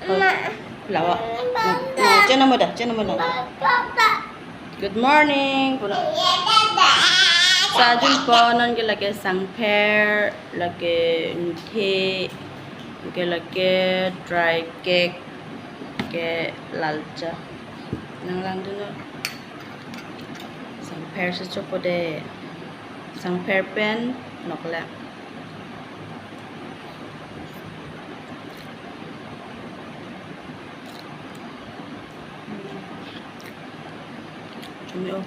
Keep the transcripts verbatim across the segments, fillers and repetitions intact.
Lawa. No, no, chena moda, chena moda. Good morning. Puno. Sa jun po non ke lake sangpher, lake nthe, ke lake dry cake, ke lalcha. Nang langdun non. Sangpher si chopo de. Sangpher pen noklang. Chumi o.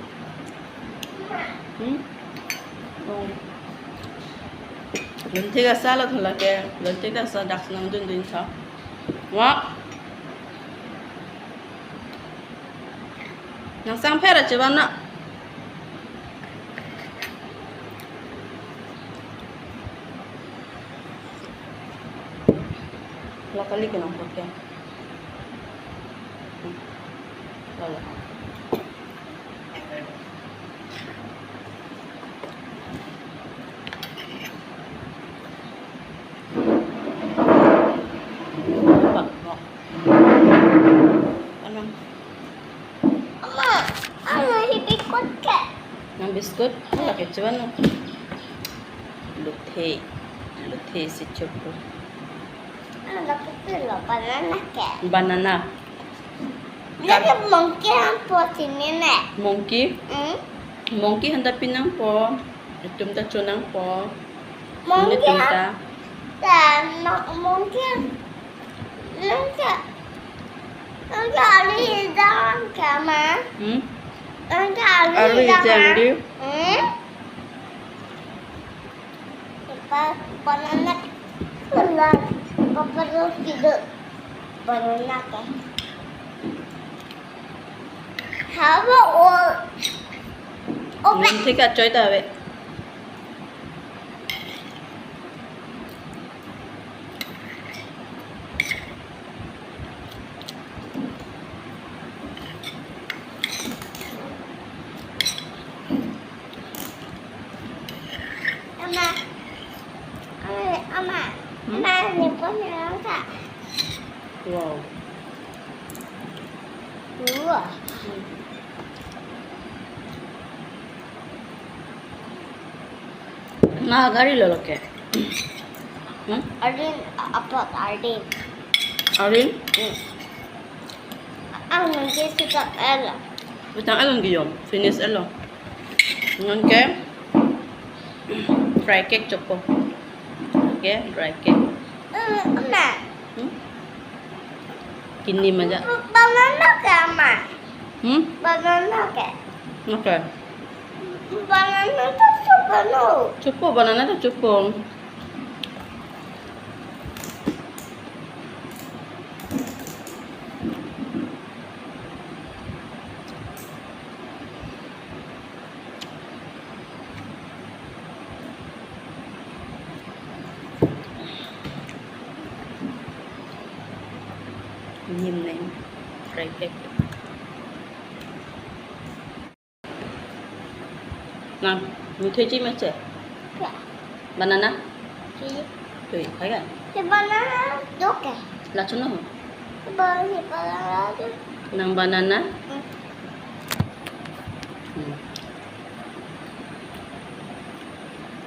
Hmm? Oh. Lonthi kasa lo thola ke. Lonthi kasa dak nangdundun tha. Wa. Nang sangpher achevan na. La kali ke nang pot ke. Lalo. Pak, no. Anam. Ama, ano hi biskut ke? Nang biskut, ala ke chevan no. Lothe, lothe si chopo. Ano ke pilo banana ke? Banana. Lake monkey han po sini ne. Monkey? Hmm? Monkey han ta pinang po. Itum ta chonang po. Monkey itum han ta. Ta mo-, monkey han. Monkey. Monkey ali jang ke ma. Hmm? Monkey ali, ali jang jang ma. Di. Hmm? Ipa banana kulat, papa lo kido banana ke. Habo o, o pe. Nanti kachoi ta ave. Ama. Ama, ama. Hmm? Ama, ni pon ni lang sa. Wow. Wow. Hmm. Ma gari lo loke. Hmm? Arin, apa Arin? Arin? Hmm. Ang nang ke suka ela. Utang alon giyom, finish elo. Nang ke dry cake chopo. Oke, dry cake. Hmm, ama. Hmm? Kini maja. Banana ke ama? Hmm? Banana ke? Oke. Banana ta chopo no? Chopo, banana ta chopo. Nim neng, dry cake. Nang, muthe chi meche? Ya. Banana? Chi. Tui, khai ga? Si banana dok ke? La chono ho? Ba-, si banana dok. Nang banana? Hmm. Hmm.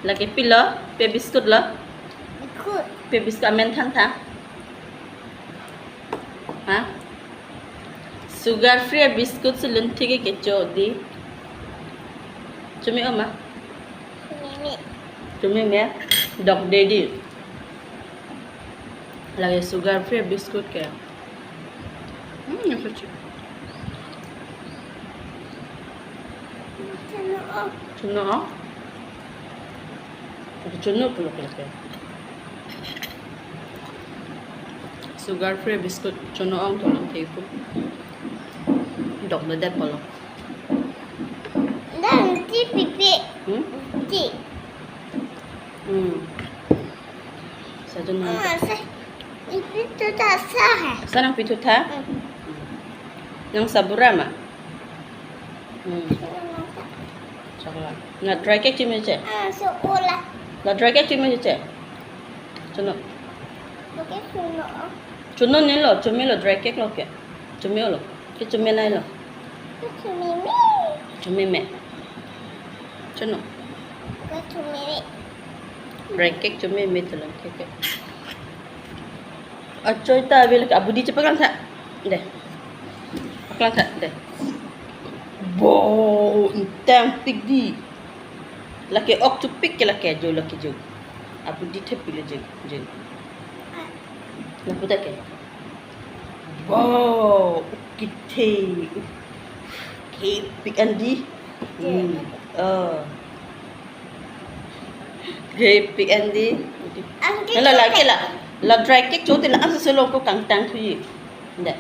Lake pilo, pe biscuit lo? Biscuit. Pe biscuit amen than tha? Ha? Sugar free biscuit si lonthi ke kecho di. Chumi o ma? Chumi me. Chumi me. Dok de di. Lake sugar free biscuit ke. Hmm, yang suci. Chono o. Chono o. Chono pulo ke. Sugar free biscuit chono ong to nang kepu. Dok de det pulo. Dan ti pipi. Hmm? Ti. Hmm. Sa tu nang. Ah, sa. Ipi tu ta sa hai. Sa nang pi tu tha? Hmm. Nang sabura ma? Hmm. Chocolate. Na dry cake chimi che? Ah, so ola. Na dry cake chimi che? Chono. Oke, chono. Chono ne lo, chome lo, dry cake lo ke. Chome lo. Ke chome nai lo. Chome me. Chome me. Chono. Ke chome me. Dry cake chome me tulang cake. Achoi ta bil ke abudi chepaklang tha. Deh. Paklang tha, deh. Bo, intang pik di. Lake ok chupik ke lake jo, lake jo. Abudi thepik le jo, jo. Lapu ta ke. Wow, kithe. Ke pik an di. Hmm. Oh. Ke pik an di. Ang ke Hala, la cake. Ke la. La dry cake cho te la ang solo ko kangtang thui. Deh.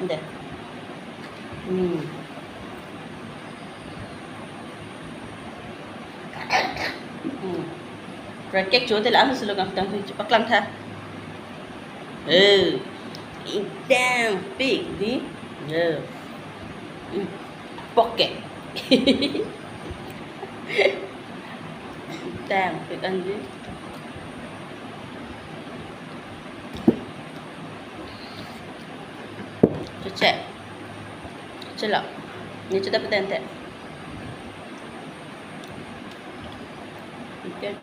Deh. Hmm. Hmm. Dry cake cho te la ang solo kangtang thui, chepaklang tha. Eh. Intang pik di. Eh. Hmm. Poke. Intang pik an di. Choche. Chelo. Ne chota peten te. Okay.